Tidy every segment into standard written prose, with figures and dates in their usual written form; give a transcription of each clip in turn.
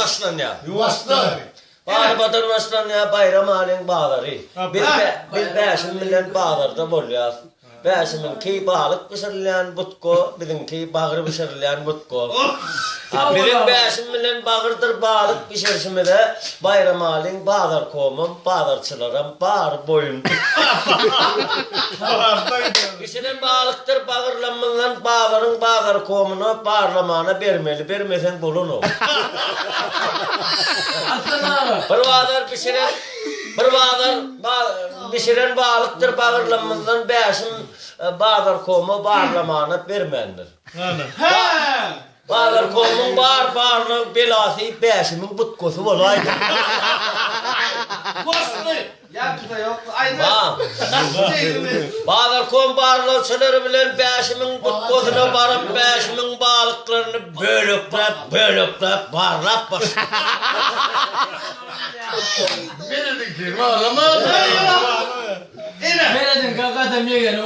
başlanýar. Başla. Barbadan başlanýar Baýramalyň bazary. Biz biz Bäşim bilen bazarda bolýas. Bäşimiňki balyk bişirilýän budka, biziňki bagyr bişirilýän budka. Biziň Bäşim bilen bagyrdyr balyk bişirişimize Baýramalyň bazarkomam, bazarçylaram bary boýun. Bişiren balykdyr bagyrlamyzdan bazaryň bazarkomyna barlamana bermeli, bermeseň bolanok. Bir bazar bişiren, bir bazar bişiren balykdyr bagyrlamyzdan Bäşim bazarkoma barlamana bermändir. Bazarkomyň bar barlag belasy Bäşimiň butkasy bolaýdy. Bazarkom barlagçylary bilen Bäşimiň butkasyna baryp Bäşimiň balyklaryny bölekläp bölekläp barlap başlady.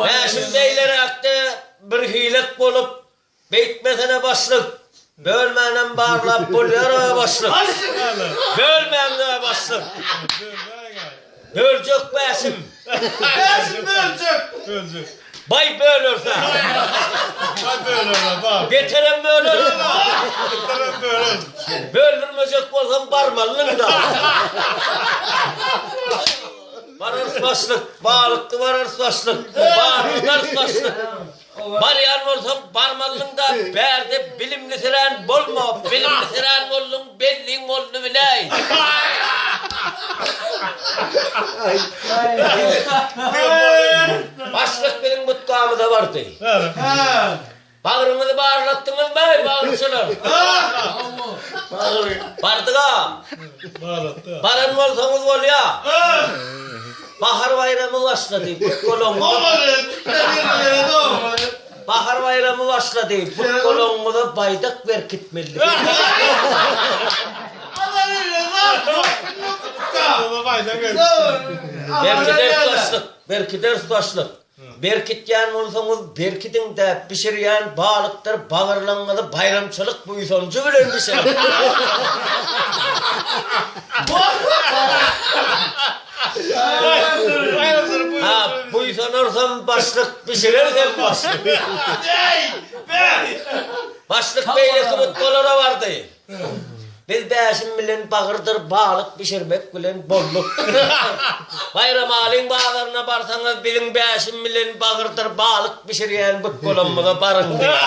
Bäşim beýleräkde birhilek bolup Beýtmesene başlyk. Bölmänem barlap bolýar-a başlyk. Bölmäň-ä başlyk. Böljek Bäşim. Bäşim böljek. Böljek. Baý bölerse. Baý böler, baý. Beterem böler. Beterem böler. Böldürmejek bolsaň barmalynyň-da. Bararys başlyk. Balykly bararys başlyk. Barlarys başlyk. Barýan bolsaň barmalydyň-da, bärde bilimlisirän bolma, bilimlisirän bolduň, belliň boldy biläý. Başlyk biziň butgamyza bardy. Bagryňyzy barlatdyňyzmy, bagyrçylar? Bardyg-a. Baran bolsaňyz bolýa. Bahar baýramy başlady, Bahar baýramy başlady, but-golagyňyza baýdak berkitmeli. Berkideris başlyk, berkideris başlyk. Berkitýän bolsaňyz berkidiň-dä, bişirýän balykdyr bagyrlaňyzy baýramçylyk buýsanjy bilen bişiriň. Ha, buýsanarsam başlyk, bişirersem başlyk. Başlyk beýleki butgalara bardy. Biz Bäşim bilen bagyrdyr balyk bişirmek bilen bolduk. Baýramalyň bazaryna barsaňyz biziň Bäşim bilen bagyrdyr balyk bişirýän butgalamyza baryň diýýär.